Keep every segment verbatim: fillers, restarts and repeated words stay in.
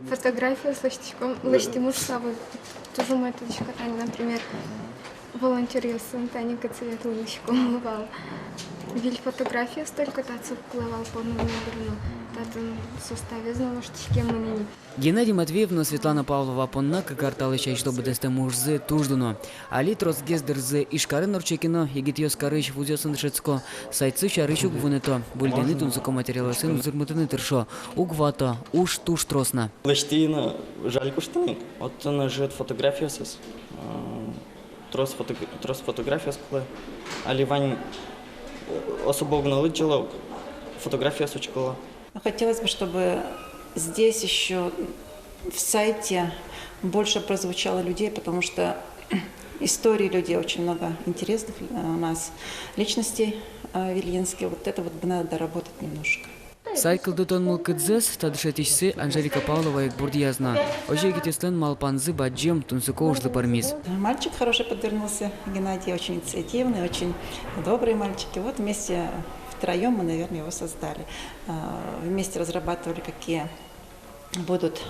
Фотографиос лэсьтӥськом, лэсьтӥм уж савы. Туж умой тодӥсько тани, например, волонтёръёсын тани кыӵе ветлӥськом вал. Выль фотографиос только татчы кулэ вал поныны, наверно. Татын составез но воштӥськемын ини. Геннадий Матвеев но Светлана Павлова понна кык ар талэсь азьло быдэстэм ужзы туж дуно. Али тросгес дырзы Ижкарын ортче ке но, егитъёс карысь вузъёсын дышетско, сайтсы сярысь уг вунэто, выльдыны, тунсыко материалъёсын узырмытыны тыршо. Уг вато, уж туж трос на. Лэсьтӥ но жаль куштыны. Отын ӧжыт фотографиосыз. Э, трос фото-, трос фотографиос кулэ. Али вань, э, особо уг но лыдӟыло, фотографиос учкыло. Хотелось бы, чтобы здесь ещё в сайте больше прозвучало людей, потому что истории людей очень много интересных, э, у нас личностей, э, в Ильинске. Вот это вот бы надо доработать немножко. Сайт кылдытон мылкыдзэс та дышетӥсьсы Анжелика Павлова ик бурдъяз на. Озьы егитъёслэн малпанзы бадӟым, тунсыко ужлы пӧрмиз. Мальчик хороший подвернулся, Геннадий, очень инициативный, очень добрые мальчики. Вот вместе втроём мы, наверное, его создали. А, вместе разрабатывали, какие будут,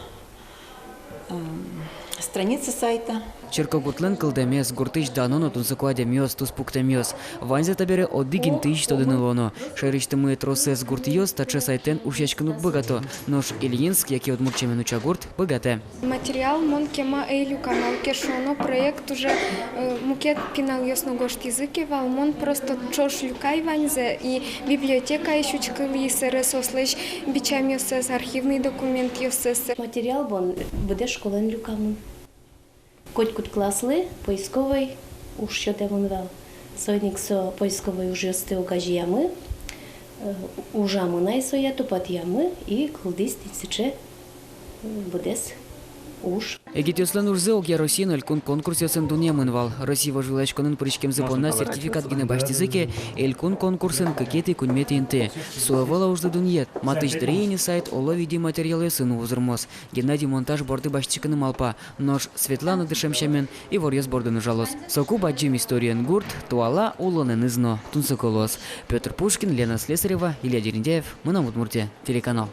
эм, страницы сайта. Черкогуртлэн кылдэмез, гуртысь дано но тунсыко адямиос, туспуктэмъёс. Ваньзэ табере одӥг интыысь тодыны луоно. Шаерысьтымы тросэз гуртъёс таӵе сайтэн ушъяськыны уг быгато. Нош Ильинск яке Удмурт сямен Учагурт быгатэ. Материал мон кема ӧй люка, малы ке шуоно, проект уже, э, мукет пиналъёс но гожтӥзы ке вал, мон просто ӵош люкай ваньзэ, и библиотекаысь учкылӥ сэрэ соослэсь бичамъёссэс, архивный документъёссэс. Материал мон быдэс школаын люкамын. Котькуд класслы поисковой уж сётэмын вал. Соин ик со поисковой ужъёсты огазеямы, э, ужамы на ай соя, тупатъямы, и кылдӥз тӥни сыӵе, э, быдэс уж. Егитъёслэн ужзы огъя Россиын, элькун конкурсъёсын дунъямын вал. Россия вожвылъяськонын пыриськемзы понна сертификат гинэ басьтӥзы ке, элькун конкурсын кыкетӥ, куиньметӥ инты. Со ӧвӧл-а ужлы дунъет? Матысь дыре ини сайт оло вить ди материалъёсын узырмоз. Геннадий монтаж борды басьтӥськыны малпа, нош Светлана дышем сямен иворъёс бордын ужалоз. Соку бадӟым историен гурт туала улонэныз но тунсыко луоз. Пётр Пушкин, Лена Слесарева, Илья Дерендяев, «Мынам Удмуртие» телеканал.